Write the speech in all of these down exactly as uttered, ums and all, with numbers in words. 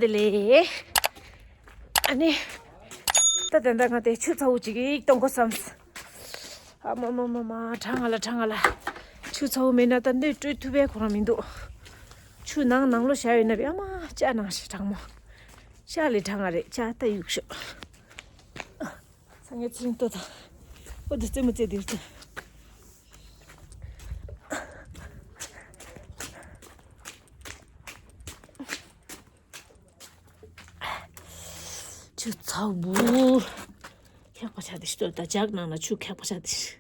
དེ་ལས། ཨ་ནི། ད་དེ་འདྲ་ང་དེ་ཆུ་ཚ་བོ་ཅིག་གཏོང་དགོས་བསམས། ཨ་མ་མ་མ་མ། གྲང་ང་ལ་གྲང་ང་ལ། ཆུ་ཚ་བོ་མེད་ན་ད་སྣོད་བཀྲུས་ཐུབ་པའི་ཁོ་རང་མི་འདུག་ཆུ་ནང་ནང་ལོགས་བཞག་ཡོད་ན་རེད། ཨ་མ་ལྕགས་ནང་བཞིན་གྲང་མོ། ལྕགས་ལས་གྲང་ང་རེད། ལྕགས་ད་གཡུག་ཤོག་སངས་རྒྱས་ཚེ་རིང་ལྟོས་དང་། ཨོ་དེ་རྩེད་མོ་རྩེ་དེ་རེད། ཆུ་ཚ་བོ། ཁེགས་པ་ཆགས་དེ་ཤི་ལྟོས་དང་། ལྕགས་ནང་ལ་ཆུ་ཁེགས་པ་ཆགས་དེ་ཤི།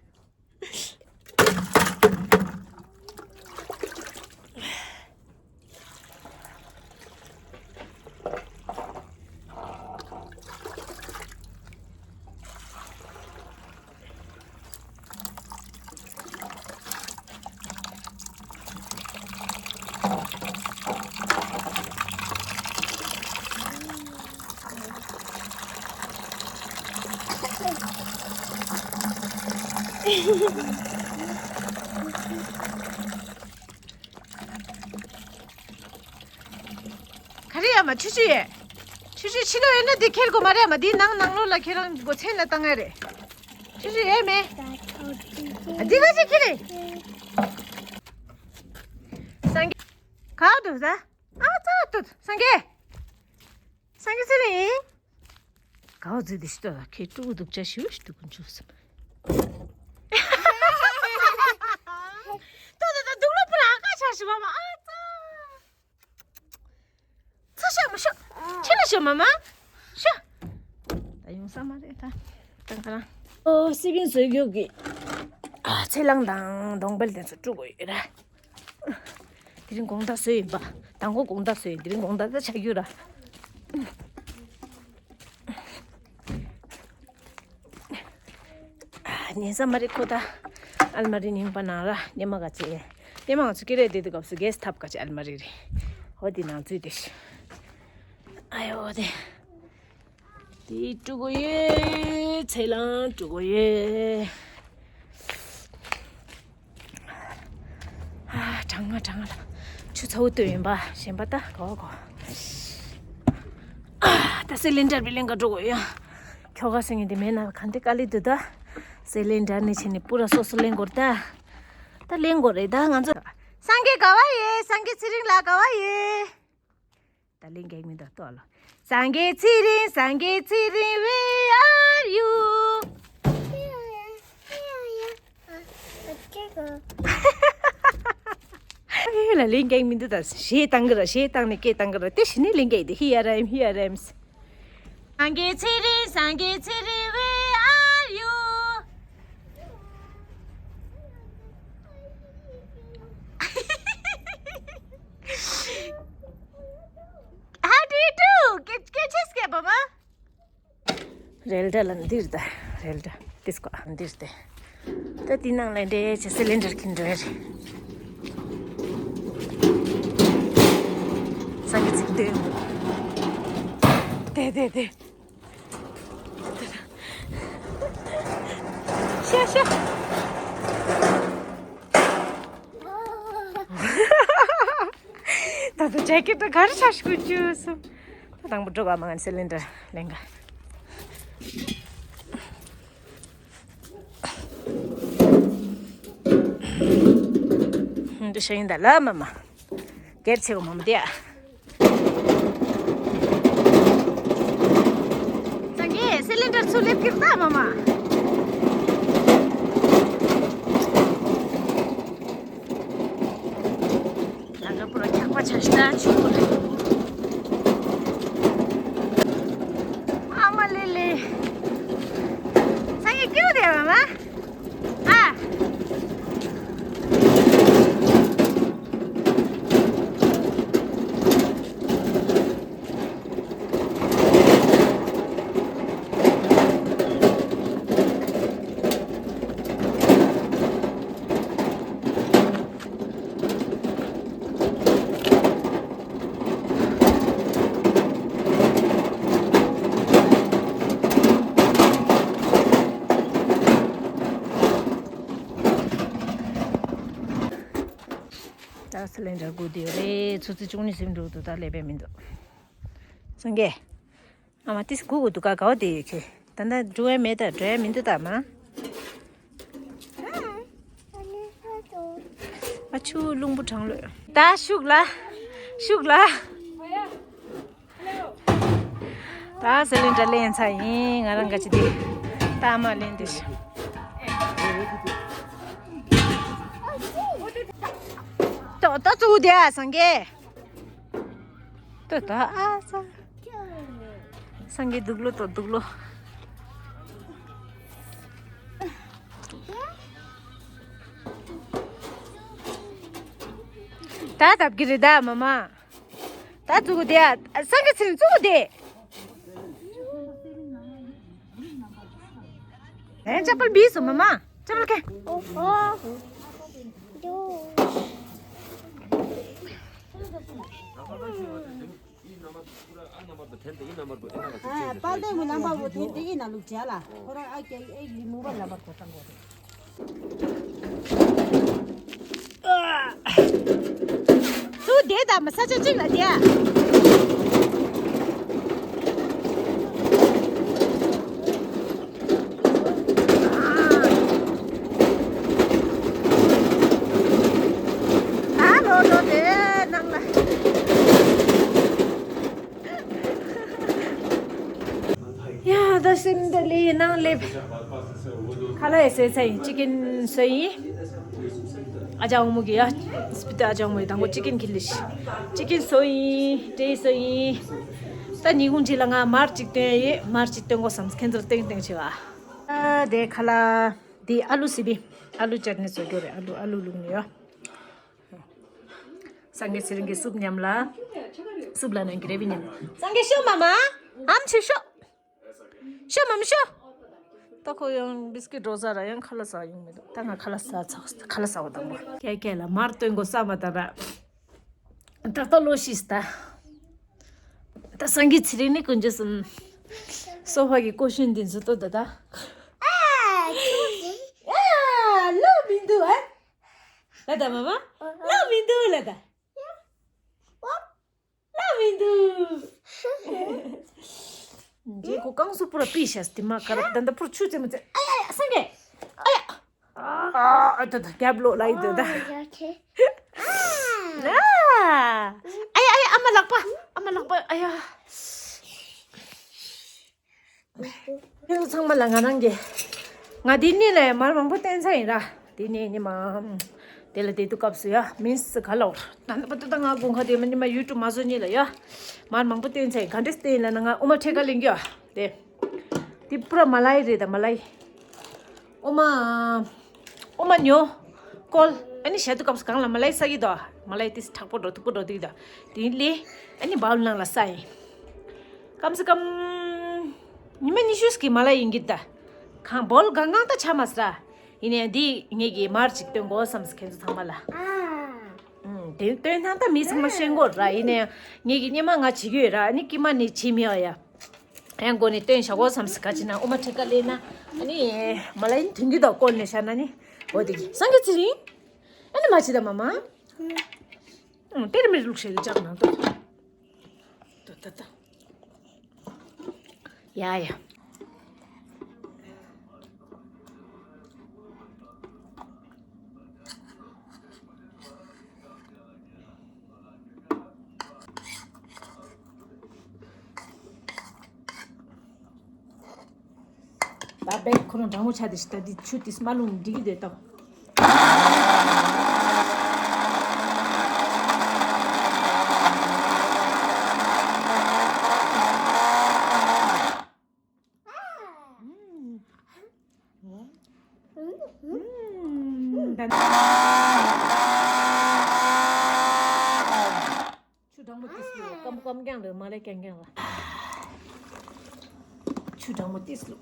ག་རེ་ཡ་མ། ཆུ་ཆུ་ཡས། ཆུ་ཆུ་ཕྱི་ལོགས་ཡོད་ན་འདི་ཁྱེར་དགོས་མ་རེད་མ། འདི་ནང་ནང་ལོགས་ལ་ཁྱེད་རང་སྒོ་ཚན་ལ་བཏང་ཡ་རེད། ཆུ་ཆུ་ཡས་མེད། ཨ། འདི་ག་ཅིག་ཁྱེར་རེད། སངས་རྒྱས། ག་འདུག་ད། ཨ་ཙག་ཏུ། སངས་རྒྱས། སངས་རྒྱས་ཚེ་རིང་། གའོ་ཛི་དེ་ཤི་ཏོ་ལ་ཁེ་ཀྲུ་གུ་སྡུག་ཅག་ཞིག་ཞིག་ཏུ་ཀུན་ཆུ་སུ། ཏོ་ཏོ་ཏོ་སྡུག་ལོ་པུ་ལ་ཨ་ཀ་ཆ་ཞིག་མ་མ། ཨ་ཙག་ཚ་ཤ་མ་ཤ། ཁྱེད་ལ་ཤ་མ་མ། ཤ། ད་ཡོང་ས་མ་རེད་ད། ད་ག་རང་། ཨོ་སི་པིན་བཟོས་རྒྱུ་གི། ཨ་ཚེ་ལང་དང་གདོང་པལ་དེ་ཚོ་དཀྲུག་དགོས་ཡོད་ར། དེ་རིང་དགོང་དག་བཟོས་ཡིན་པ། དང་པོ་དགོང་དག་བཟོས་ཡིན། དེ་རིང་དགོང་དག་ད་ཆ་རྒྱུ་ར། ཉན་ས་མ་རེད་ཁོ། ད་ཨལ་མ་རི་རྙིང་པ་ནང་ར་སྙེ་མ་ག་ཅེ། སྙེ་མ་ང་ཚོ་ཀེ་རེ་བསྡད་དུས་སྐབས་སུ་གེ་སི་ཐབ་ག་ཅེ་ཨལ་མ་རི་རེད། ཧོ་དེ་ནང་ཚུད་དེ་ཤི། ཨ་ཡོ་དེ། དེ་དཀྲུག་གོ་ཡོད། ཚེ་ལང་དཀྲུག་གོ་ཡོད། ཨ། གྲང་ང་གྲང་ང་ལ། ཆུ་ཚ་བོ་ལྟོས་ཡིན་པ། གཞན་པ་ད་གོ་གོ། ཨ། ད་སི་ལིན་ཌར་བི་ལེན་ག་འགྲོ་གོ་ཡོད། ཁྱོ་ག་སེང་གེ་འདི་མེད་ན་ག་འདི་དཀའ་ལས་འདུག་ད། སི་ལིན་ཌར་ནས་ཕྱིན་ནས་པུ་ར་སོ་སོ་ལེན་གོ་རེད་ད། ད་ལེན་གོ་རེད་ད་ང་ཚོ། སངས་རྒྱས་ག་བ་ཡོད། སངས་རྒྱས་ཚེ་རིང་ལགས་ག་བ་ཡོད། ད་ལན་གེགས་མི་འདུག་ལྟོས་ལོ། སངས་རྒྱས་ཚེ་རིང་། སངས་རྒྱས་ཚེ་རིང་། Where are you? ཨེ་ལ་ལན་གེགས་མི་འདུག་ད། གཞས་བཏང་གི་ར། གཞས་བཏང་ནས་སྐད་བཏང་གི་ར། དེ་བཞིན་ནི་ལན་གེགས་དེ། Here I am, here I am. སངས་རྒྱས་ཚེ་རིང་། སངས་རྒྱས་ཚེ་རིང་། Where are you? How do you do? སྐད་སྐད་ཆ་སྐད་པ་མ། རེལ་གྲ་ལ་འདིར་ད། རེལ་གྲ་ཏིས་ཀོ་འདིར་ཏེ། ད་དེ་ནང་ལ་འདྲེ་ཆེ་སི་ལིན་ཌར་ཁྱེར་འགྲོ་ཡ་རེད། སངས་རྒྱས་ཚིག་འདོན། དེ་དེ་དེ། ཤ་ཤ། ད་ད་ཇེ་ཀེ་ཊི་ག་རེ་ཆགས་ཤིག་བཅུག་སོང་། ད་དང་པོ་འགྲོ་ག་མ་ང་སི་ལིན་ཌར་ལེན་ག། འདི་ཤ་ཡིན་ད་ལ་མ་མ། སྒེར་ཆེ་བ་མ་མ་དེ་ཡ། སངས་རྒྱས་སི་ལིན་ཌར་ཚུར་སླེབས་ཀྱི་རེད་ད་མ་མ། ལ་ལ་པུ་ར་འཁྱག་པ་ཆ་ཤི་ད་ཆུ་པུ་རེད། ཨ་མ་ལེ་ལེ། སངས་རྒྱས་སྐྱིད་པོ་དེ་མ་མ། ཨ། ད་སི་ལིན་ཌར་སྒུག་བསྡད་ཡོད་རེད། ཆུ་ཚོད་བཅུ་གཉིས་ཟིན་འགྲོ་འདུག་ད་སླེབས་པ་མི་འདུག་སངས་རྒྱས། ཨ་མ་ཏིས་སྒུག་གི་འདུག་ག་གའོ་དེ་ཡོད་ཁྱོད། ད་ལྟ་འགྲོ་ཡ་མེད་ད་འགྲོ་ཡ་མི་འདུག་ད་མ། ཨ་ཆུ་རླུང་བུ་གྲང་ལོས། ད་ཤུགས་ལ། ཤུགས་ལ། ད་སི་ལིན་ཌར་ལེན་ཚར་ཡིན། ང་རང་ག་ཅི་དེ་ད་མ་ལེན་དེ་ཤི། ཏོ་ཏོ་ཙུ་དེ་ཨ་སངས་རྒྱས། ཏོ་ཏོ་ཨ་ས། སངས་རྒྱས་སྡུག་ལོ་ཏོ་སྡུག་ལོ། ད་ཐབ་ཀྱི་རེད་ད་མ་མ། ད་བཙུགས་དེ་ཨ། སངས་རྒྱས་ཚེ་རིང་བཙུགས་དེ། ཨེ་ཅ་པལ་བིས་སོ་མ་མ། ཅ་པལ་ཁེ། ཨ་པ་ཏེ་མི་ལམ་པ་བོ་ཐེན་ཏེ་ཨི་ན་ལུག་ཅ་ལ། ཁོ་རང་ཨ་ཀྱ་ཨེ་ལི་མུ་བ་ལམ་པ་ཁོ་ཏང་གོ་རེ། ཚུར་བསྡད་དང་མ་ས་ཆ་གཅིག་ལ་བསྡད། ཨ་ལོ་ལོ་དེ་ནང་ལ། ཡ་ད་སེམས་ད་ལི་ནང་ལེབ། ཁ་ལག་ཡ་སོས་ཚ་ཡིན། ཅི་ཀིན་སོས་ཡིན། ཨ་ཅག་འོ་མོ་གི་ཡ་སྤི་ཏི་ཨ་ཅག་འོ་མོ་ཡི་དང་པོ་ཅི་ཀིན་ཁི་ལི་ཤི། ཅི་ཀིན་སོས་ཡིན། ཏྲེ་སོས་ཡིན། ད་ཉིན་གུང་ཅིག་ལ་ང་མར་ཅིག་སྟོན་ཡ་ཡི་མར་ཅིག་སྟོན་གོ་བསམ་ཁན་ཚར་ཏེང་ཏེང་ཆེ་བ། ཨ་དེ་ཁ་ལག་དེ་ཨ་ལུ་སི་པི། ཨ་ལུ་ཅར་ནི་བཟོ་རྒྱུ་རེད། ཨ་ལུ་ཨ་ལུ་བླུགས་ནི་ཡོད། སངས་རྒྱས་ཚེ་རིང་གི་སུབ་མཉམ་ལ། སུབ་ལ་ནང་གི་རེ་བི་མཉམ། སངས་རྒྱས་ཤོ་མ་མ། ཨམ་ཆི་ཤོ། ཤོ་མ་མ་ཤོ། ད་ཁོ་ཡང་བིས་ཀི་འགྲོ་ས་ར་ཡང་ཁ་ལག་ཟ་ཡོང་མི་འདུག་ད་ང་ཁ་ལག་ཟ་ཚ་ཁ་ལག་ཟ་བ་དང་པོ། ཀྱེ་ཀྱེ་ལ་མར་སྟོན་གོ་ས་མ་ད་ར། ཏག་ཏག་ལོ་ཤིས་ད། ད་སངས་རྒྱས་ཚེ་རིང་ནི་ཀུན་ཇི་སམ། སོ་ཕ་གི་ཀོ་ཤུན་འདི་ཚོ་ཏོ་ད་ད། ཨ་ལོ་མི་འདུག་ཨ། ལ་ད་མ་མ། ལོ་མི་འདུག་ལ་ད། ལོ་མི་འདུག་ཇི་ཁོ་ཀང་སུ་པུ་ར་པི་ཤ་སྟི་མ་ཀ་ར་ད་ད་པུ་ར་ཆུ་ཙེ་མ་ཙེ། ཨ་ཡ་ཡ་སངས་རྒྱས། ཨ་ཡ། ཨ་ཨ་ད་ད་རྒྱབ་ལོག་ལ་ཡི་ད་ད། ཨ་ཡ་ཁེ། ཨ་ཡ་ཨ་ཡ་ཨ་མ་ལག་པ། ཨ་མ་ལག་པ། ཨ་ཡ། ཁྱེད་ཚོ་ཚང་མ་ལ་ང་རང་གི་ང་དེ་ནས་ལས་མར་མང་པོ་བསྟན་ཚར་ཡིན་ར། དེ་ནས་ཉི་མ་དེ་ལ་དེ་དུས་སྐབས་སུ་ཡ་མིན་སི་ག་ལ་བར་ད་ནི་པ་ཏི་ད་ང་དགོང་ཁ་དེ་མ་ཉི་མ་ཡུ་ཊུབ་མ་བཟོ་ཉིད་ལ་ཡ་མར་མང་པོ་བསྟན་ཚར་ཡིན། ག་འདྲས་བསྟན་ཡིན་ལ་ན་ང་ཨོ་མ་ཁྲེ་ཀ་ལེན་གྱི་ཡ་དེ་དེ་པུ་ར་མ་ལ་ཡི་རེད་ད་མ་ལ་ཡི། ཨོ་མ། ཨོ་མ་ཉོ། ཀོལ། ཨ་ནི་ཞལ་དུ་སྐབས་སུ་གང་ལ་མ་ལ་ཡི་ས་གི་དོ། མ་ལ་ཡི་ཏིས་དྲག་པོ་འགྲོ་ཐུག་པོ་འགྲོ་ཐུག་དོ། དེ་ལས་ཨ་ནི་བའུལ་ནང་ལ་ས་ཡིན། སྐམ་སེ་སྐམ། ཉི་མ་ཉི་ཤུ་ཀྱི་མ་ལ་ཡིན་གི་ད། གང་བོལ་གང་གང་ད་ཆ་མ་སི་ར། ཡིན་ནའི་འདི་ངེད་ཀྱི་མར་ཅིག་སྟོན་དགོས་བསམ་སི་ཁྱེད་ཚོ་ཚང་མ་ལ། ཨ། ཨུམ། དེ་སྟོན་ཐང་ད་མི་ཚང་མ་ཤེས་དགོས་ར། ཡིན་ནའི་ངེད་ཀྱི་སྙེ་མ་ང་བྱེད་ཀྱི་ཡོད་ར། ཨ་ནི་ཀྱི་མ་ནི་བྱེད་མི་ཡོད་ཡ། ཡང་མགོ་ནས་བཏོན་བཞག་གོ་བསམ་སི་ག་ཅི་ན་ཨོ་མ་ཁྲི་ཀ་ལེ་ན། ཨ་ནི་མ་ལ་ཡིན་དུན་གྱི་དོ་བཀོལ་ནས་བཞག་ན་ནི། འོ་དེ་གི་སངས་རྒྱས་ཚེ་རིང་། ཨ་ནི་མ་ཅི་ད་མ་མ། ཨང་། ཏེར་མེར་ལུག་ཤེ་གི་ཅག་ན་དོ། དོ་ད་ད། ཡ་ཡ། ད་བེག་ཁོ་རང་གྲང་མོ་ཆ་དེ་ཞིག་ད་དེ་ཆུ་དེ་སྨ་རླུང་འགྲིག་གི་དེ་ད། ཆུ་གྲང་མོ་ཏིས་ལོ། སྐམ་སྐམ་རྐྱང་རེད། མ་ལེ་རྐྱང་རྐྱང་ལ། ཆུ་གྲང་མོ་ཏིས་ལོ།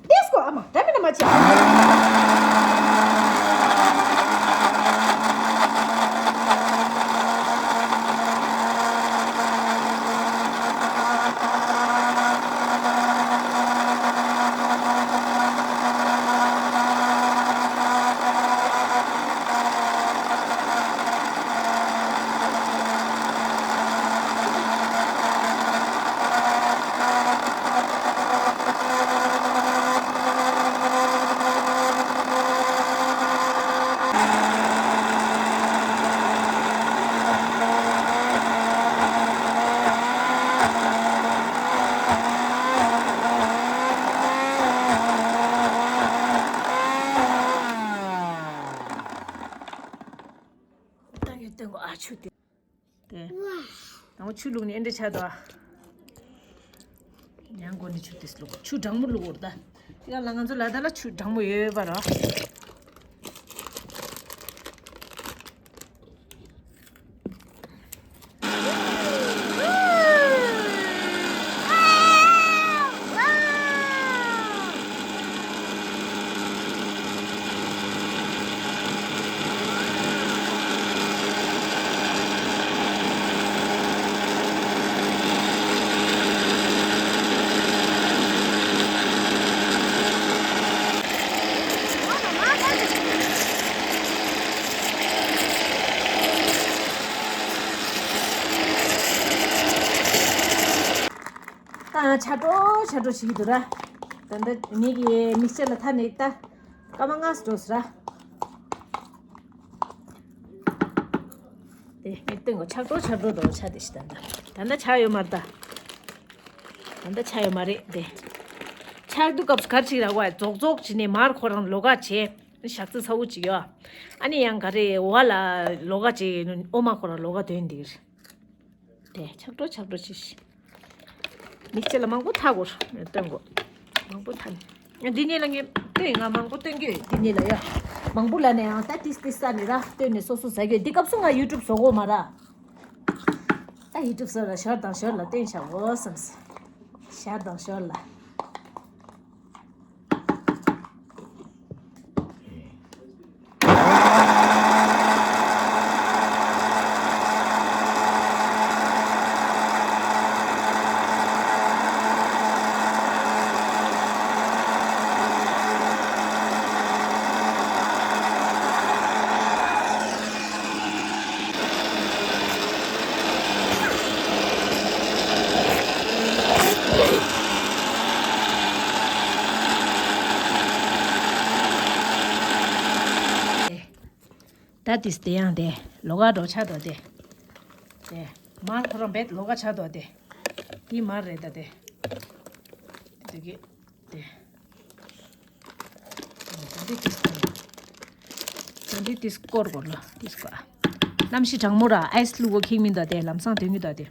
ཏིས་ཀོ་ཨ་མ་ད་མི་ན་མ་ཅི། ཆུ་བླུགས་ནས་ཨེ་འདྲ་ཆགས་འདུག་ཨ། ཡང་སྒོ་ནས་ཆུ་དེ་བླུགས། ཆུ་གྲང་མོ་བླུགས་འོར་ད། དེ་ག་ལ་ང་ཚོ་ལ་དྭགས་ལ་ཆུ་གྲང་མོ་ཡོད་པ་ར། ད་ཆ་འགྲོ་ཆ་འགྲོ་བྱེད་ཀྱི་འདུག་ར། ད་ལྟ་ངེད་ཀྱི་མིག་ཆ་ལ་ཐ་ནས་ད་སྐར་མ་ལྔ་འགྲོ་ཟེར་ར། དེ་ངས་སྟོན་གོ། ཆག་འགྲོ་ཆག་འགྲོ་འགྲོ་ཆ་དེ་ཞིག་ད་ལྟ་ད་ལྟ་ཆག་ཡོད་མ་རེད་ད། ད་ལྟ་ཆག་ཡོད་མ་རེད་དེ། ཆག་དུས་སྐབས་སུ་ག་རེ་བྱེད་ར་བ། རྫོག་རྫོག་བྱས་ནས་མར་ཁོ་རང་ལོགས་ཀ་བྱས། ཞག་ཚི་ཚ་བོ་ཅིག་ཡོད། ཨ་ནི་ཡང་ག་རེ་བ་ལ་ལོགས་ཀ་བྱས། ཨོ་མ་ཁོ་རང་ལོགས་ཀ་དོན་འདིར། དེ་ཆག་འགྲོ་ཆག་འགྲོ་ཅིག་མིག་ཆེ་ལ་མང་པོ་ཐག་གོ་སྟོན་གོ། མང་པོ་ཐག་འདི་ནས་ལ་ངས་སྟོན་ང་མང་པོ་སྟོན་གི་འདི་ནས་ལ་ཡ། མང་པོ་ལ་ནས་ཡང་ད་ཏིས་ཏིས་ས་ནས་ར་སྟོན་ནས་སོ་སོ་ཟ་གི་འདི་སྐབས་སུ་ང་ཡུ་ཊུབ་བཟོ་གོ་མ་ར། ད་ཡུ་ཊུབ་བཟོ་ལ་ཞར་དང་ཞར་ལ་སྟོན་བྱ་འོ་བསམས། ཞར་དང་ཞར་ལ། ད་ཏིས་དེ་ཡང་དེ་ལོགས་ཀ་འགྲོ་ཆགས་དོ་དེ། དེ་མར་ཁོ་རང་བེད་ལོགས་ཀ་ཆགས་དོ་དེ། དེ་མར་རེད་ད་དེ། དེ་གི་དེ། འདི་ཏིས་ཏིས། འདི་ཏིས་སྐོར་སྐོར་ལ་ཏིས་སྐོར། གནམ་གཤིས་གྲང་མོ་ར་ཨའི་སི་བླུག་གོ་ཁེག་མིན་ད་དེ་ལམ་སང་དོན་གི་ད་དེ།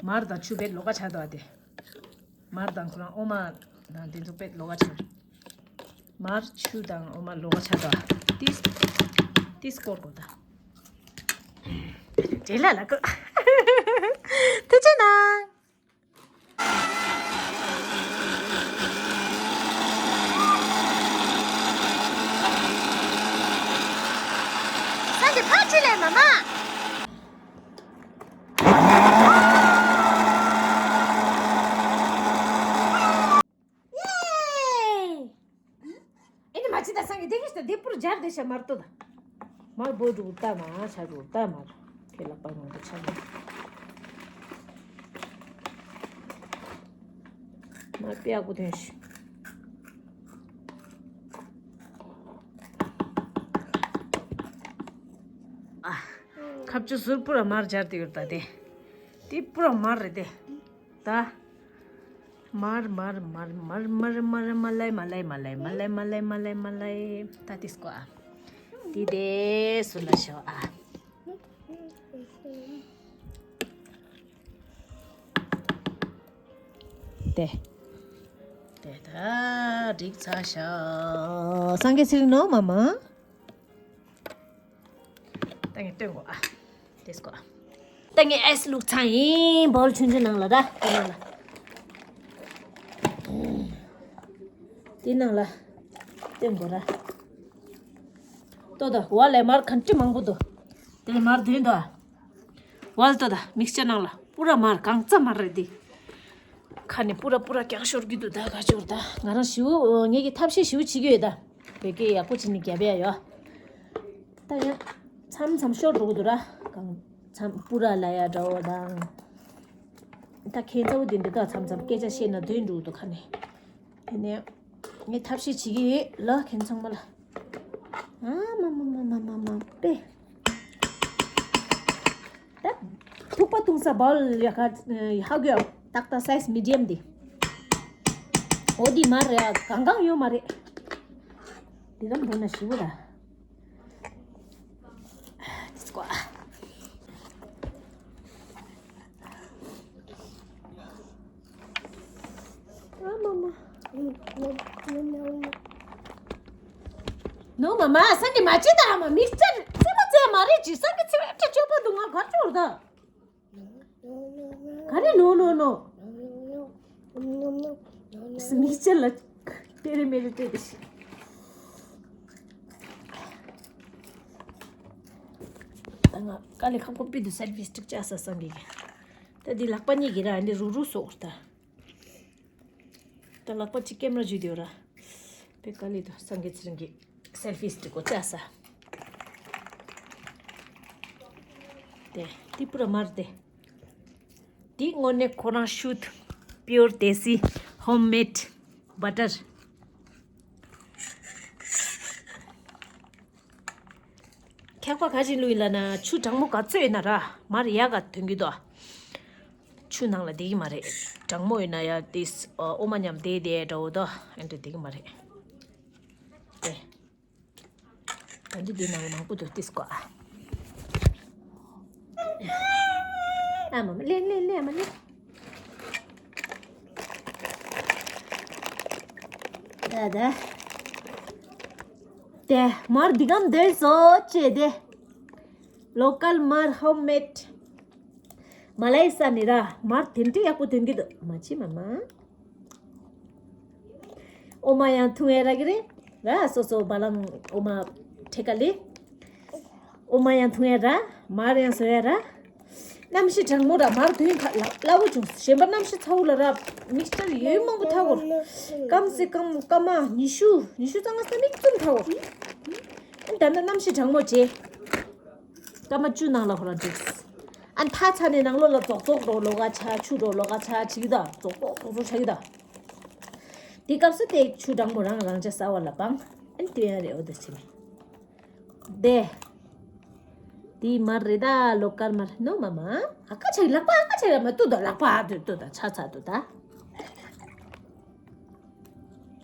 མར་དང་ཆུ་བེད་ལོགས་ཀ་ཆགས་དོ་དེ། མར་དང་ཁོ་རང་ཨོ་མ་དང་དེ་ཚོ་བེད་ལོགས་ཀ་ཆགས། མར་ཆུ་དང་ཨོ་མ་ལོགས་ཀ་ཆགས་དོ། ཏིས་ཏིས་སྐོར་སྐོར་ད། དེ་ལ་ལ་ཀོ། དེ་ཅི་ན། ས་འདི་ཕར་ཁྲིད་ལས་མ་མ། ཡེ། ཨེ་ནི་མ་ཅི་ད་སང་གི་དེ་གི་ཤི་ད་དེ་པུར་སྦྱར་དེ་ཤ་མར་ཏོ་ད། མར་བོ་རུ་ཏ་མ་ཤ་རུ་ཏ་མར། ཁེ་ལག་པ་མང་པོ་ཆགས་ནས། མར་པེ་ཨ་ཀུ་ཐོན་ཤི། ཨ། ཁ་ཆུ་ཟུར་པུ་ར་མར་སྦྱར་ཏེ་ཡོད་ད་དེ། དེ་པུ་ར་མར་རེད་དེ། ད། མར་མར་མར་མར་མར་མར་མ་ལེ་མ་ལེ་མ་ལེ་མ་ལེ་མ་ལེ་མ་ལེ་མ་ལེ། ད་དེ་སྐོ་ཨ། དེ་དེ་སུ་ལ་ཤོ་ཨ། དེ། དེ་ད་འགྲིག་ཚར་ཤག་སངས་རྒྱས་ཚེ་རིང་ནོ་མ་མ། ད་ངས་སྟོན་གོ་ཨ། དེ་སྐོ་ཨ། ད་ངས་ཨའི་སི་བླུགས་ཚར་ཡིན། བོལ་ཆུང་ཆུང་ནང་ལ་ར། དེ་ནང་ལ། དེ་ནང་ལ། སྟོན་གོ་ར། ལྟོས་ད། བ་ལས་མར་གང་ཅི་མང་པོ་འདུག་དེ་ལས་མར་དོན་དོ། བ་ལྟོས་ད། མིག་ཆར་ནང་ལ་པུ་ར་མར་གང་ཙམ་མར་རེད་དེ། ཁ་ནས་པུ་ར་པུ་ར་ཀྱང་ཤོར་གི་འདུག་ད་ག་ཅོར་ད། ང་རང་ཞིའུ་ངེད་ཀྱི་ཐབས་ཤེས་ཞིའུ་བྱེད་ཀྱི་ཡོད་ད། བོད་སྐད་ཡག་པོ་བྱེད་ནས་རྒྱབ་ཡ་ཡོད། ད་ཡང་མཚམས་མཚམས་ཤོར་འགྲོ་གི་འདུག་ར། གང་མཚམས་པུ་ར་ལ་ཡ་འདྲ་བོ་དང་། ད་ཁྱེད་ཚ་བོ་དེ་འདི་དག་མཚམས་མཚམས་སྐད་ཆ་བཤད་ན་དོན་འགྲོ་གི་འདུག་ཁ་ནས། དེ་ནས་ངས་ཐབས་ཤེས་བྱེད་ཀྱི་ཡོད་ལ་ཁྱེད་ཚང་མ་ལ། ཨ་མ་མ་མ་མ་མ་མ་པེ། ད་ཐུག་པ་ཐུང་ས་བོལ་ཡ་ཁ་ཧ་གོ་ཡ། ཏག་ཏག་སའི་ཛི་མི་ཌི་ཡམ་འདི། འོ་འདི་མ་རེད་ཨ། གང་གང་ཡོད་མ་རེད། འདི་གམ་འགྲོ་ན་ཞིབ་པོ་ད། དེ་སྐོ་ཨ། ནོ་མ་མ་སང་གི་མ་ཅི་ད་མ་མིག་ཅར་ཙེ་མ་ཙེ་མ་རེད་ཅི་སང་གི་ཚེ་བ་ཏྲ་ཅོ་པ་དུ་ང་གར་ཅོར་ད། ག་རེ་ནོ་ནོ་ནོ། མིག་ཅར་ལ་ཏེ་རེ་མེ་རེ་ཏེ་རེ་ཤི། ད་ང་དཀའ་ལས་ཁག་པོ་པི་དུ་སེལ་ཕི་སི་ཊིག་བཅག་ས་སང་གི། ད་འདི་ལག་པ་གཉིས་ཀྱི་ར་འདི་རུ་རུ་སོགས་ད། ད་ལག་པ་གཅིག་ཀེམ་ར་བརྒྱུད་དེ་ཡོད་ར། དཔེ་དཀའ་ལས་དང་སངས་རྒྱས་ཚེ་རིང་གི་སེལ་ཕི་སི་ཊིག་གོ་ཅག་ས། དེ་ཏི་པུ་ར་མར་དེ། འདི་དངོས་གནས་ཁོ་རང་ཤུད་པིའུར་དེ་སི་ཧོམ་མེད་བ་ཊར། ཁྱག་པ་ག་ཅིག་བླུགས་ཡིན་ལབ་ན་ཆུ་གྲང་མོ་ག་ཚོད་ཡིན་ན་ར་མར་ཡག་ག་ཐོན་གི་དོ། ཆུ་ནང་ལ་བསྡད་ཀྱི་མ་རེད། གྲང་མོ་ཡིན་ན་ཡ་ཏིས་ཨོ་མ་མཉམ་བསྡད་བསྡད་འདྲ་བོ་དོ་ཨེ་འདྲ་བསྡད་ཀྱི་མ་རེད། ཨེ། ད་འདི་འདི་ནང་ལ་མང་པོ་འདུག་ཏིས་ཀོ་ཨ། ཨ་མ་མ་ལེན་ལེན་ལེན་ཨ་མ་ལེན། ད་ད། དེ་མར་འདི་གམ་འདོན་སོ་ཅེ་དེ། ལོ་ཀལ་མར་ཧོམ་མེད། མ་ལ་ཡི་ས་ནི་ར་མར་དེ་འདྲ་ཡག་པོ་ཐོན་གི་འདུག་མ་ཅི་མ་མ། འོ་མ་ཡང་འཐུང་ཡ་རག་གི་རེད་ར། སོ་སོ་བ་ལང་འོ་མ་ཁྲེ་ཀ་ལི། འོ་མ་ཡང་འཐུང་ཡ་ར། མར་ཡང་བཟོ་ཡ་ར། གནམ་གཤིས་གྲང་མོ་ར་མར་དོན་ཁ་ལ་སླ་བོ་བྱུང་། གཞན་པ་གནམ་གཤིས་ཚ་བོ་ལ་ར་མིག་ཅར་ཡོད་མང་པོ་ཐག་གོ། སྐམ་སེ་སྐམ་སྐར་མ་ཉི་ཤུ་ཉི་ཤུ་རྩ་ལྔ་ས་མིག་བཙུམ་ཐག་གོ། ད་ལྟ་གནམ་གཤིས་གྲང་མོ་བྱས། སྐར་མ་བཅུ་ནང་ལ་ཁོ་རང་འགྲིག་ཨ་མཐའ་ཚ་ནས་ནང་ལོགས་ལ་རྫོག་རྫོག་འགྲོ་ལོག་ག་ཆ་ཆུ་འགྲོ་ལོག་ག་ཆ་བྱེད་ཀྱི་ད་རྫོག་རྫོག་རྫོག་རྫོག་ཆགས་ཀྱི་ད། དེ་སྐབས་སུ་དེ་ཆུ་གྲང་མོ་རང་རང་ཅག་ཟ་བ་ལ་སྤང་ཨ་ནི་སྟོན་ཡ་རེད། འོ་དེ་བྱེད་ནས་དེ། དེ་མར་རེད་ད་ལོ་ཀལ་མར་ནོ་མ་མ། ཨ་ཀ་ཆ་ལག་པ་ཨ་ཀ་ཆ་ཡ་མ་ཏུ་ད་ལག་པ་ཨ་ཏུ་ཏུ་ད་ཆ་ཚ་ཏུ་ད།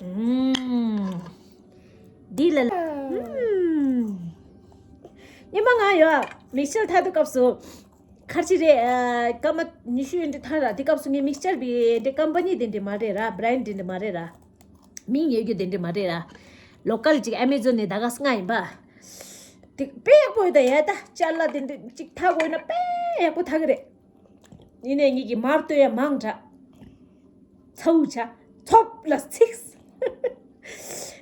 ཨུམ། འདི་ལ་ལ། ཨུམ། ཉི་མ་ང་ཡོད། མིག་ཤེལ་ཐག་དུ་སྐབས་སུ། ཁར་ཅི་རེད། སྐར་མ་ཉི་ཤུ་ཡོད་འདི་ཐག་ར་དེ་སྐབས་སུ་ངས་མིག་ཤེལ་བི་འདི་ཀམ་པ་ནི་དེ་འདྲ་མ་རེད་ར། བྷ་རན་ཌི་དེ་འདྲ་མ་རེད་ར། མིང་ཡོད་རྒྱུ་དེ་འདྲ་མ་རེད་ར། ལོ་ཀལ་ཅིག་ཨ་མེ་ཛོན་ནས་ད་ག་སྔ་ཡིན་པ། དེ་དཔེ་ཡག་པོ་ཡོད་ད་ཡ་ད་ཅ་ལག་དེ་འདྲ་ཅིག་ཐག་དགོས་ན་དཔེ་ཡག་པོ་ཐག་གི་རེད། ཡིན་ནའི་ངེད་ཀྱི་མར་བཏོན་ཡ་མང་དྲགས། ཚ་བོ་ཆ། ཚོབ་ལ་ཚིགས།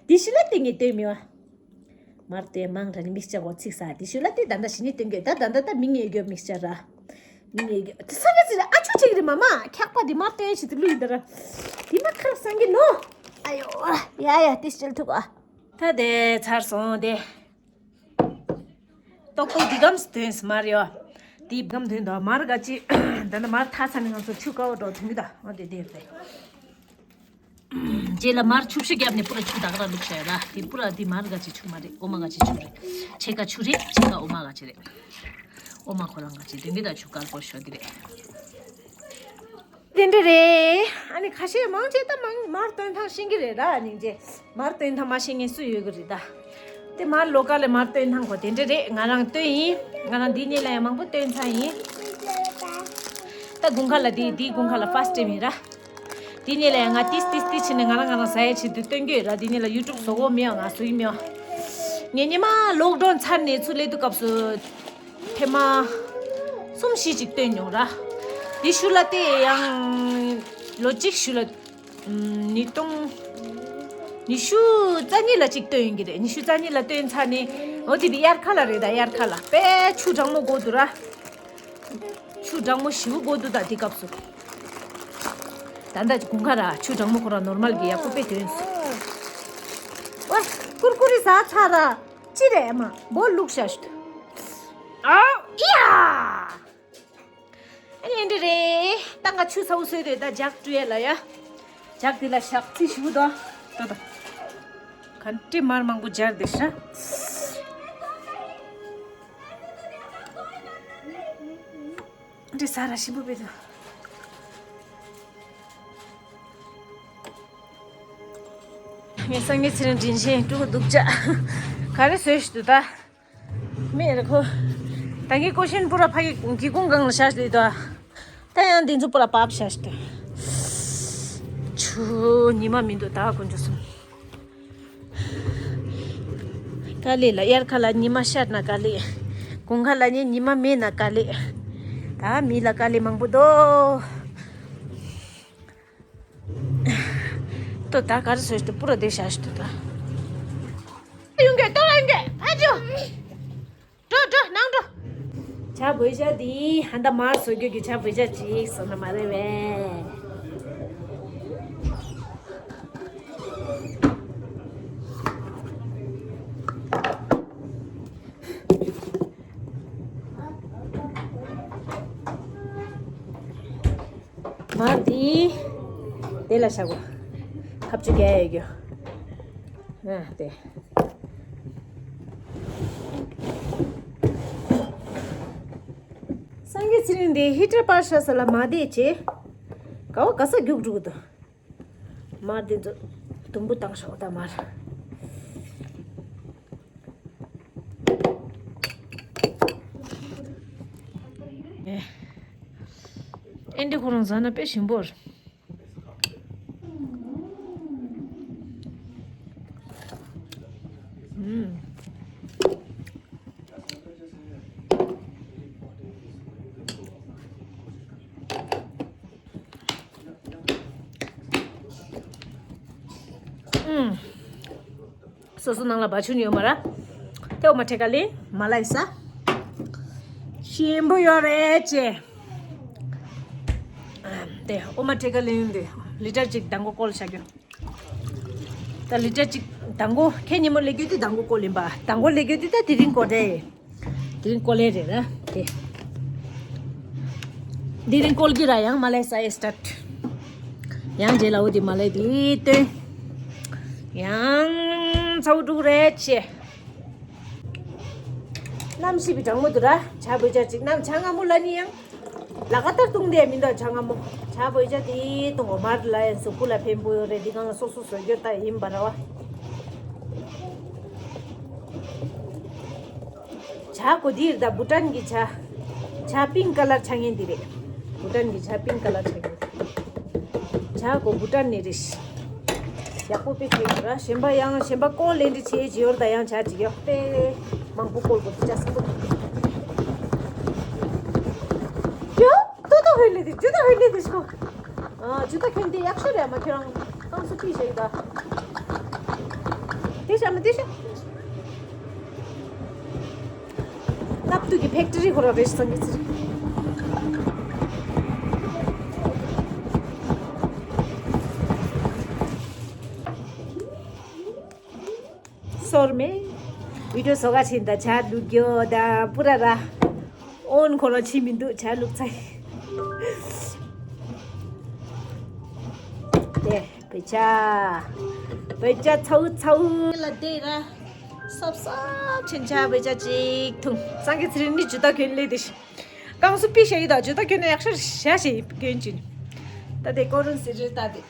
དེ་ཤུ་ལ་དེ་ངས་བཏོན་མི་བ། མར་བཏོན་ཡ་མང་དྲགས་ནི་མིག་ལྕགས་འོ་ཚིགས་ས་དེ་ཤུ་ལ་དེ་ད་ལྟ་ཞི་ནི་བཏོན་དགོས་ད་ད་ལྟ་ད་མི་ངས་དགོས་མིག་ལྕགས་ར། མི་ངས་དགོས་དེ་ས་ག་ཚི་ར་ཨ་ཆུ་ཆེ་གི་རེད་མ་མ་ཁྱག་པ་དེ་མར་བཏོན་ཡ་ཞིག་དེ་ལུས་ཡིན་ད་ར། དེ་མ་ཁ་ར་སང་གི་ནོ། ཨ་ཡོ། ཡ་ཡ་དེ་ཤུ་ལ་ཐུག་ཨ། ད་དེ་ཚར་སོང་དེ། ཏོག་ཏོག་འདི་གམ་སྟོན་སི་མར་ཡོ། འདི་གམ་དོན་དོ་མར་ག་ཅི། ད་ནི་མར་ཐ་ཚ་ནི་ང་ཚོ་ཆུ་ཀ་བོ་འགྲོ་དུང་གི་ད་འོ་དེ་དེ་རེད། རྗེས་ལ་མར་ཆུ་བཤུ་བརྒྱབ་ནས་པུ་ར་ཆུ་དག་ར་བླུགས་བྱས་ཡོད་ད་དེ་པུ་ར་འདི་མར་ག་ཅི་ཆུ་མ་རེད་འོ་མ་ག་ཅི་ཆུ་རེད། ཕྱེད་ཀ་ཆུ་རེད་ཕྱེད་ཀ་འོ་མ་ག་ཅི་རེད། འོ་མ་ཁོ་རང་ག་ཅི་དུང་གི་ད་ཆུ་དཀར་པོ་ཤོ་འདི་རེད། དེ་འདྲ་རེད། ཨ་ནི་ཁ་ཤས་མང་ཆེ་ད་མང་མར་བཏོན་ཐང་ཤེས་ཀྱི་རེད་ད་སྙིང་རྗེ། མར་བཏོན་ཐང་མ་ཤེས་མཁན་སུ་ཡོད་ཀྱི་རེད་ད། དེ་མར་ལོ་ཀ་ལ་མར་བཏོན་ཐང་གོ་དེ་འདྲ་རེད། ང་རང་བཏོན་ཡིན། ང་རང་འདི་གཉིས་ལ་ཡང་མང་པོ་བཏོན་ཚར་ཡིན། ད་དགུན་ཁ་ལ་དེ་དེའི་དགུན་ཁ་ལ་ཕ་སི་ཊི་ཊེམ་ཡིན་ར། དེ་གཉིས་ལ་ཡང་ང་ཏིས་ཏིས་ཏིས་བྱས་ནས་ང་རང་ང་རང་ཟ་ཡའི་ཆེད་དུ་བཏོན་གྱི་ཡོད་ར། དེ་གཉིས་ལ་ཡུ་ཊུབ་བཟོ་གོ་མེད་ང་བཟོ་ཡི་མེད། ངས་ཉི་མ་ལོག་ཌའུན་ཚར་ནས་ཚུར་སླེབས་དུས་སྐབས་སུ། ཐེངས་མ་གསུམ་བཞི་ཅིག་བཏོན་མྱོང་ར། དེ་ཤུ་ལ་དེ་ཡང་ལོ་གཅིག་ཤུ་ལ་ཉིས་སྟོང་ཉི་ཤུ་རྩ་གཉིས་ལ་ཅིག་བཏོན་ཡིན་གྱི་རེད། ཉི་ཤུ་རྩ་གཉིས་ལ་བཏོན་ཚར་ནས་འོ་དེ་དེ་དབྱར་ཁ་ལ་རེད་ད། དབྱར་ཁ་ལ་དཔེ་ཆུ་གྲང་མོ་དགོས་འདུག་ར། ཆུ་གྲང་མོ་ཞེ་པོ་དགོས་འདུག་ད་དེ་སྐབས་སུ། ད་ལྟ་དགུན་ཁ་ར་ཆུ་གྲང་མོ་ཁོ་ར་ནོར་མལ་གྱི་ཡག་པོ་དཔེ་ཐོན་སོང་། ཨོ། ཀུར་ཀུ་རི་ཟ་ཚར་ར། ཅི་རེད་མ། སྦོ་ལུག་ཤ་ཤུ། ཨའོ། ཨི་ཡ། ཨ་ནི་འདི་རེད། ད་ང་ཆུ་ཚ་བོ་བཟོས་དེ་ད་ཇག་བཀྲུ་ཡ་ལ་ཡ། ཇག་དེ་ལ་ཞག་ཚི་ཞུ་དོ། ཏོ་ཏོ། ག་འདྲ་མར་མང་པོ་སྦྱར་དེ་ཤ། འདི་ས་ར་ཞིམ་པོ་བེ་དོ། ངས་སང་ཉིན་ཚེ་རིང་དྲིན་ཆེན་སྤྲུལ་སྐུ་སྡུག་ཅག་ག་རེ་བཟོས་ཤི་འདུག་ད། མེད་རེད་ཁོ། ད་ངའི་ཀོ་ཤན་པུ་ར་ཕ་གི་སྒེའུ་ཁུང་སྒང་ལ་བཞག་ཤི་འདུག་ད། ད་ཡང་འདི་ཚོ་པུ་ར་བབས་བཞག་ཤི་འདུག་ཆུ་ཉི་མ་མི་འདུག་ད་དཀོན་མཆོག་གསུམ། དཀའ་ལས་ལ། དབྱར་ཁ་ལ་ཉི་མ་ཤར་ན་དཀའ་ལས། དགུན་ཁ་ལ་ནི་ཉི་མ་མེད་ན་དཀའ་ལས། ད་མི་ལ་དཀའ་ལས་མང་པོ་འདུག་ཏོ་ད་ག་རེ་བཟོས་ཏེ་པུ་ར་དེ་བཞག་ཤི་ཏོ་ད། ཡོང་གི་ཏོ་ཡོང་གི་ཕ་ཇོ། འགྲོ་འགྲོ་ནང་འགྲོ། བྱ་བོད་ཤ་དེ་ཧན་ད་མར་བཟོ་རྒྱུ་གི་བྱ་བོད་ཤ་ཅིག་བཟོ་ན་མ་རེད་བས། མར་འདི་དེ་ལ་བཞག་གོ། ཁ་བཅུ་བརྒྱ་ཡོད་རྒྱུ། ཨ་དེ། སངས་རྒྱས་ཚེ་རིང་འདི་ཧི་ཊར་པར་ཤ་ས་ལ་མ་བསྡད་བྱས། ག་བ་ག་ས་རྒྱུག་འགྲོ་གི་འདུག་མར་འདི་ཚོ་དུམ་བུ་བཏང་ཤོག་ད་མར། ཨེ་འདི་ཁོ་རང་ཟ་ན་དཔེ་ཞིམ་པོ་རེད། ཨུམ། ཨུམ། སོ་སོ་ནང་ལ་བ་ཆུ་ནི་ཡོད་མ་ར། དེ་འོ་མ་ཁྲེ་ཀ་ལི་མ་ལ་ཡི་ས། ཞིམ་པོ་ཡོད་རེད་ཅེ། དེ་འོ་མ་ཁྲེ་ཀ་ལི་ཡོང་དེ་ལི་ཊར་གཅིག་དང་པོ་བསྐོལ་བྱ་རྒྱུ། ད་ལི་ཊར་གཅིག་དང་པོ་ཁྱེད་ཉིན་མོ་ལས་རྒྱུ་དེ་དང་པོ་བསྐོལ་ཡིན་པ། དང་པོ་ལས་རྒྱུ་དེ་ད་དེ་རིང་བསྐོལ་རེད། དེ་རིང་བསྐོལ་ལེ་རེད་ར་དེ། དེ་རིང་བསྐོལ་གི་ར་ཡང་མ་ལས་ས་ཡེ་སི་ཊར་ཊི། ཡང་རྗེས་ལ་འོ་དེ་མ་ལས་དེ་སྟོན། ཡང་ཚ་བོ་དྲུག་རེད་ཆེ། གནམ་གཤིས་པའི་གྲང་མོ་དུ་ར་བྱ་བོད་ཅག་ཅིག་གནམ་བྱ་སྔ་མོ་ལ་ནི་ཡང་། ལ་ཀ་ཏར་བཏུང་དེ་མི་འདུག་བྱ་སྔ་མོ། བྱ་བོད་ཅག་དེ་བཏུང་འོ་མར་ལ་ཡང་གཟུགས་པོ་ལ་ཕན་པོ་ཡོད་རེད། འདི་གང་ལ་སོ་སོ་བཟོ་རྒྱུ་ད་ཡིན་པ་ར་བ། བྱ་གོ་དེ་རེད་ད་བུ་ཊན་གི་བྱ། བྱ་པིང་ཀ་ལར་ཆ་ངན་དེ་རེད། བུ་ཊན་གི་བྱ་པིང་ཀ་ལར་ཆ་ངན། བྱ་གོ་བུ་ཊན་ནས་རེད། ཡག་པོ་དཔེ་བྱས་ཡོད་ར། གཞན་པ་ཡང་གཞན་པ་ཀོ་ལེན་འདྲི་བྱས་ཀྱི་ཡོད་ར་ད་ཡང་བྱ་ཅིག་ཡོད་དཔེ་མང་པོ་བཀོལ་དགོས་དེ་བྱ་སེམས་པོ། ཇུ་ཏོ་ཏོ་ཧོན་ལེ་དེ་ཇུ་ཏོ་ཧོན་ལེ་དེ་ཤོ། ཨ་ཇུ་ཏོ་ཁྱོད་འདི་ཡག་ཤོས་རེད་མ་ཁྱོད་རང་ཏང་སུ་ཕི་ཞིག་ད། དེ་ཤ་མ་དེ་ཤ། སྣབས་དུག་གི་ཕེག་ཏྲི་ཁོ་ར་རེད་སང་གི་ཚིར། སོར་མེ། བི་ཌིའོ་བཟོ་ག་ཕྱིན་ད་ཇ་བླུག་རྒྱུ་ད་པུ་ར་ར། ཨོན་ཁོ་ར་ཕྱིན་མི་འདུག་ཇ་བླུག་ཚར། དེ། བོད་ཇ། བོད་ཇ་ཚའུ་ཚའུ་ལ་དེ་ར། སོབ་སོབ་ཆེན་ཇ་བོད་ཇ་ཅིག་འཐུང་། སང་གི་ཚེ་རིང་ནི་ཇུ་ཏ་གྱོན་ལེ་དེ་ཤི། ཀང་སུ་པི་ཤ་ཡི་ད་ཇུ་ཏ་གྱོན་ནི་ཡག་ཤོས་ཤ་ཤེ་གྱོན་ཅིན། ད་དེ་ཀོ་རུན་སི་རི་ད་དེ།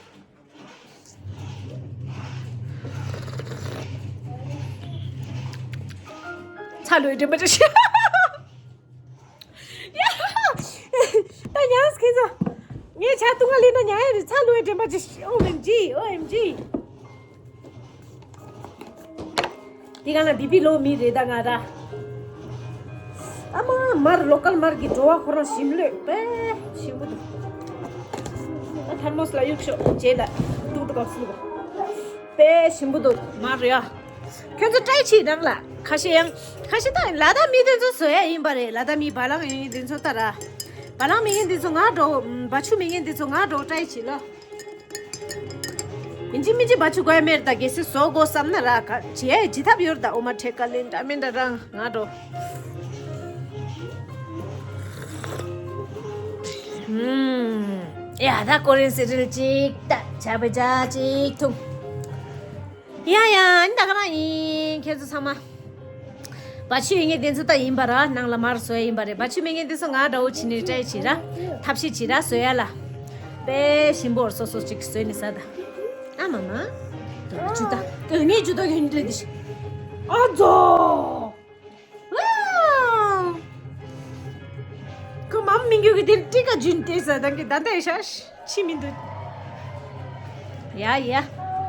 ཚ་ལོས་དྲན་པ་ཅི་ཤེས། ད་ཉངས་ཁྱེད་ཚོ། ངས་ཇ་བཏུང་བ་ལེན་ན་ཉང་ཡ་རེད། ཚ་ལོས་དྲན་པ་ཅི་ཤེས། ཨོ་ཨེམ་ཇི། ཨོ་ཨེམ་ཇི། དེ་ག་ན་བི་པི་ལོ་མི་རེད་ད་ང་ར། ཨ་མ་མར་ལོ་ཀལ་མར་གྱི་བྲོ་བ་ཁོ་རང་ཞིམ་ལོས་དཔེ་ཞིམ་པོ་འདུག་ཨ་ཐར་མོ་སི་ལ་གཡུག་ཤོག་རྗེས་ལ་ཏུག་ཏུ་གབ་སུ་དཔེ་ཞིམ་པོ་འདུག་མར་ཡ། ཁྱོད་ཚོ་ཏྲའི་བྱེད་རང་ལ་ཁ་ཤས་ཡང་ཁ་ཤས་ད་ལ་དྭགས་མི་དེ་ཚོ་བཟོ་ཡ་ཡིན་པ་རེད། ལ་དྭགས་མི་བ་ལང་ཡོད་མཁན་དེ་ཚོ་ད་ར། བ་ལང་མེད་མཁན་དེ་ཚོ་ང་འགྲོ་བ་ཆུ་མེད་མཁན་དེ་ཚོ་ང་འགྲོ་ཏྲའི་བྱེད་ལོ། ཡིན་གཅིག་མིན་གཅིག་བ་ཆུ་དགོས་མེད་ད་གལ་སྲིད་བཟོ་དགོས་བསམ་ན་ར་ཁ་བྱེད་ཡ་ཇི་ཐབས་ཡོད་ད། ཨོ་མ་ཁྲེ་ཀ་ལེན་འདྲ་མིན་འདྲ་རང་ང་འགྲོ། ཧུམ། ཡ་ད་ཀོ་རིན་སི་རིལ་ཅིག་ད་ཇ་བོད་ཇ་ཅིག་འཐུང་། ཡ་ཡ་ཨ་ནི་ད་ག་རང་ཡིན་ཁྱེད་ཚོ་ཚང་མ། བ་ཆུ་ཡོད་མཁན་དེ་ཚོ་ད་ཡིན་པ་ར་ནང་ལ་མར་བཟོ་ཡ་ཡིན་པ་རེད། བ་ཆུ་མེད་མཁན་དེ་ཚོ་ང་འདྲ་བོ་བྱེད་ནས་ཏྲའི་བྱེད་ར། ཐབས་ཤེས་བྱེད་ར་བཟོ་ཡ་ལ། དཔེ་ཞིམ་པོ་སོ་སོ་ཅིག་བཟོས་ནས་ཟ་ད། ཨ་མ་མ། ཇུ་ཏ། ངས་ཇུ་ཏ་གི་འདྲེ་དེ་ཤི། ཨ་ཛོ། ཝའོ། ཁོ་མམ་མི་འགྱུར་གི་དེ་ཏི་ཀ་ཇུན་ཏེ་ཟ་དང་གི་ད་ལྟ་ཡ་ཤ་ཤི་མི་འདུག་ཡ་ཡ།